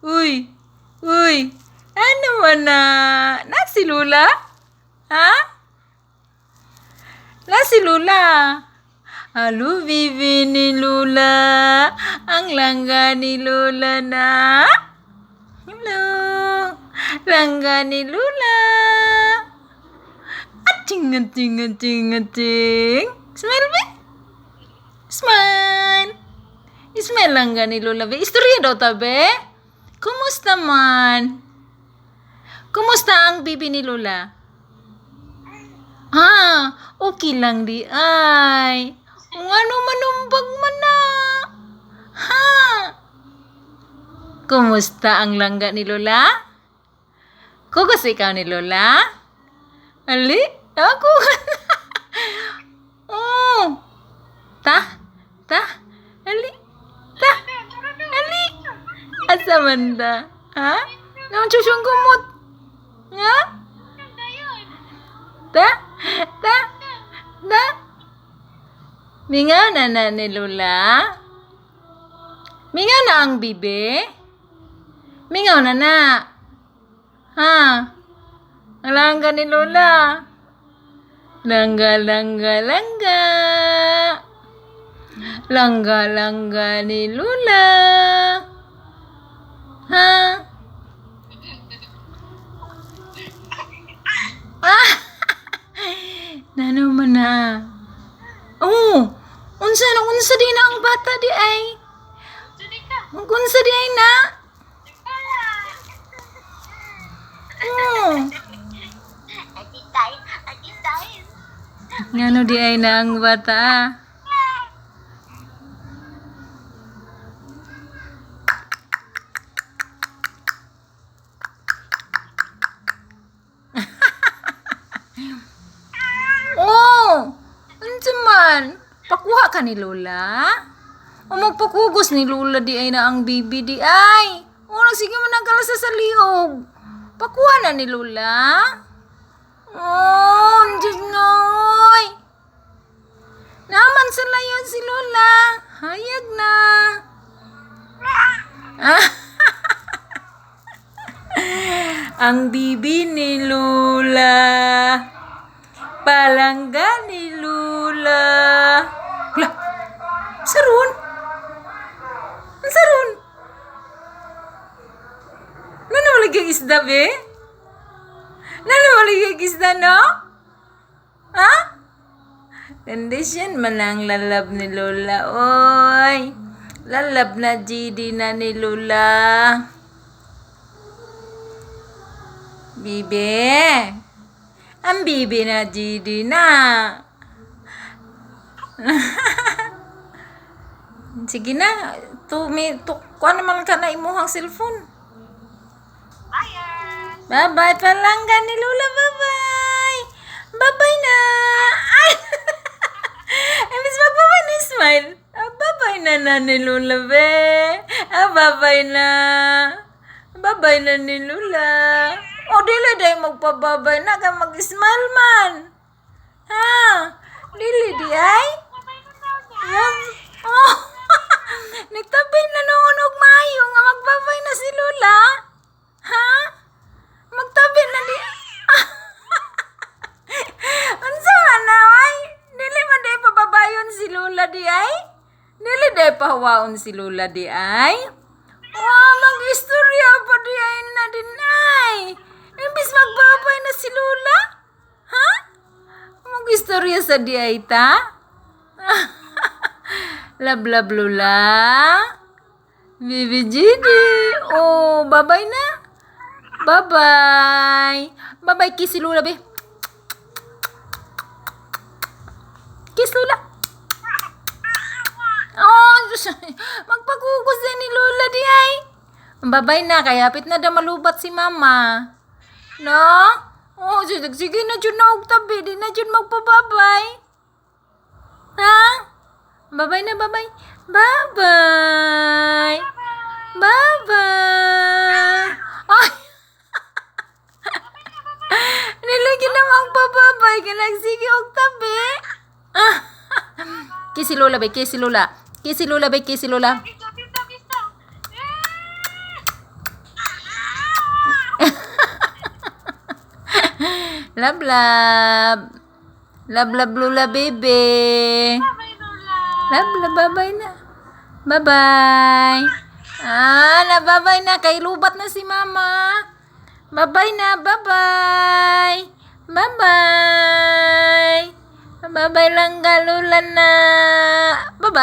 Uy! Uy! Ano man na? Na si Lula? Ha? Na si Lula? Halo, bibi ni Lula. Ang langga ni Lula na. Hello. Langga ni Lula. Ating, ating, ating, ating. Smile, be. Smile. Smile langga ni Lula, be. Istorya daw ta, be. Kumusta man? Kumusta ang bibi ni Lula? Ah, okay lang di ay. Ngano manumbag man na? Ha? Kumusta ang langga ni Lola? Kugos ikaw ni Lola? Ali? Ako? Oh. Ta? Ta? Ali? Ta? Ali? Asa man ta? Ha? Nang chuchong kumot? Nga? Ta? Ta? Ta? Mingaw na na ni Lola? Mingaw na ang bibi? Mingaw na na. Ha? Ang langga ni Lola. Langga, langga, langga. Langga, langga ni Lola. Ha? Ah! Nano man na? Oh! Unsa na unsa di na ang bata di ay? Unsa di ay na? Oh. Ngano di ay na ang bata? Oh! Unsa man? Pakuha ka ni Lola? O magpakugos ni Lola di ay na ang bibi di ay. O sige man nagkalasa sa liog. Pakuha na ni Lola? Oh, Diyos noy. Naman sa layon si Lola. Hayag na. Ang bibi ni Lola. Palangga ni Lola. Hala, saron? Ang saron? Nano malagay isda, be? Nano malagay isda, no? Ha? Condition man ang lalab ni Lola, oy. Lalab na GD na ni Lola. Bibi. Ang bibi na GD na. Sige na. Tu, mi, tu, kuha naman ka na imuhang cellphone. Bye! Bye-bye, palangga ni Lola. Bye-bye. Bye-bye na. Ay! Imbis magbabay na smile. Ah, bye-bye na na ni Lola, be. Ah, bye-bye na. Bye-bye na ni Lola. O, dili dahil magpababay na ka mag-smile man. Ha? Dili di ay? Yam. Oh. Nagtabi na noon og maayo nga magbabay na si Lola. Ha? Magtabi na di. Unsa man na ay? Dili man di pababayon si Lola di ay? Dili di pahawaon si Lola di ay? Wa mag-istorya pa di ay na din ay. Imbis magbabay na si Lola? Ha? Mag-istorya sa di ay ta? Love, love, Lola. Bibi GD. Oh, bye-bye na. Bye-bye. Bye-bye, kiss si Lola, be. Kiss Lola. Oh, Diyos. Magpagugos din ni Lola di ay. Bye-bye na, kaya hapit na daw malubat si Mama. No? Oh, sige, sige na dyan na og tabi. Di na dyan magpababay. Ha? Bye-bye na, bye-bye. Bye-bye. Bye-bye. Ay! Nilagyan na magpababay. Kinagsige og tabi. Kiss si Lola, bay. Kiss si Lola. Kiss si Lola, bay. Kiss si Lola. Kiss daw, kiss daw, kiss daw. Love, love. Love, love, Lula, baby. Bye, Lola. Love, love, bye-bye na. Bye-bye. Ah, na bye-bye na. Kay lowbat na si Mama. Bye-bye na. Bye-bye. Bye-bye. Bye-bye lang, Lola na. Bye-bye.